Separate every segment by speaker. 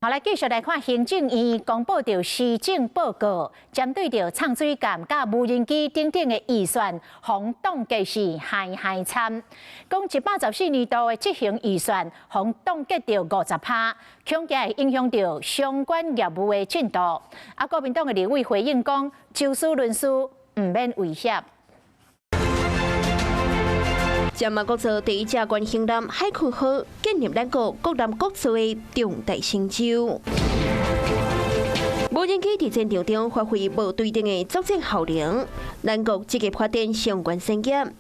Speaker 1: 好，來繼續來看行政院公布著施政報告，針對著藏水艦佮無人機等等的預算，予凍結是害害慘。講114年度的執行預算，予凍結著50%，恐驚會影響著相關業務的進度。啊，國民黨的立委回應講，就事論事，毋免威脅。
Speaker 2: 這嘛國造第一隻原型艦海鯤號建立咱國國艦國造的重大成就。無人機佇戰場中發揮無對等的作戰效能，咱國積極發展相關產業。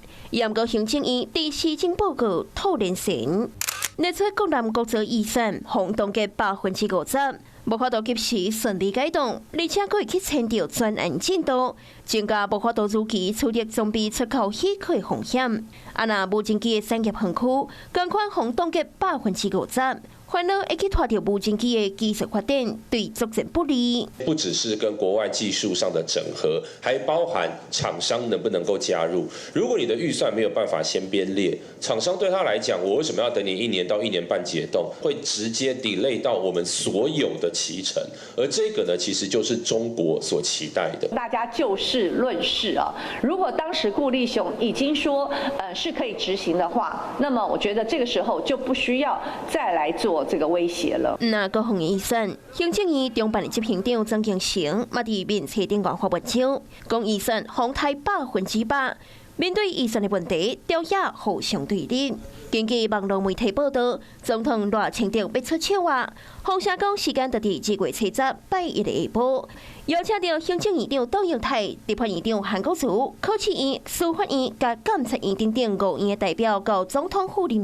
Speaker 2: 毋過行政院佇施政報告吐連神，列出國艦國造預算予凍結50%，無法度及時順利解凍，而且閣會去牽著專案進度，增加無法度如期取得裝備出口許可的風險。啊，若無人機的產業園區，仝款予凍結50%，反而會去拖著無人機的技術發展，對作戰不利。
Speaker 3: 不只是跟國外技術上的整合，還包含廠商能不能夠加入。如果你的預算沒有辦法先編列，廠商對他來講，我為什麼要等你一年到一年半解凍？會直接 delay 到我們所有的期程。而這個呢，其實就是中國所期待的。
Speaker 4: 大家就事論事啊。如果當時顧立雄已經說，是可以執行的話，那麼我覺得這個時候就不需要再來做這個威脅了。
Speaker 2: 那國防預算，行政院長辦的執行長曾慶成嘛佇面冊頂懸發文章，講預算予刣100%。面對預算的問題，朝野互相對立。根據網路媒體報道，總統賴清德欲出手啊，風聲講時間就佇2月初10拜一的下晡，邀請著行政院長卓榮泰、立法院長韓國瑜、考試院、司法院佮監察院等等五院的代表到總統府啉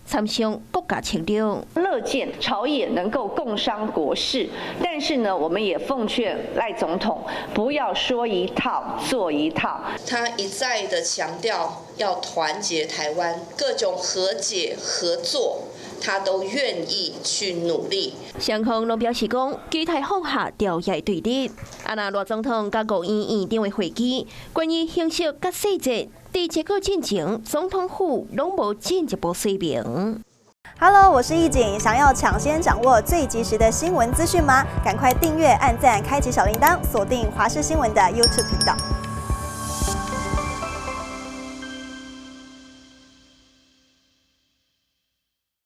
Speaker 2: 茶，參商國家策略。
Speaker 4: 樂見朝野能夠共商國是，但是呢，我們也奉勸賴總統不要說一套做一套。
Speaker 5: 他一再的強調要團結台灣，各種和解合作，他都願意去努力。
Speaker 2: 雙方攏表示講，期待放下朝野對立。啊，若賴總統佮五院院長的會議，關於形式佮細節，佇結果進前，總統府攏無進一步說明。
Speaker 6: Hello，我是易景，想要搶先掌握最及時的新聞資訊嗎？趕快訂閱、按讚、開啟小鈴鐺，鎖定華視新聞的 YouTube 頻道。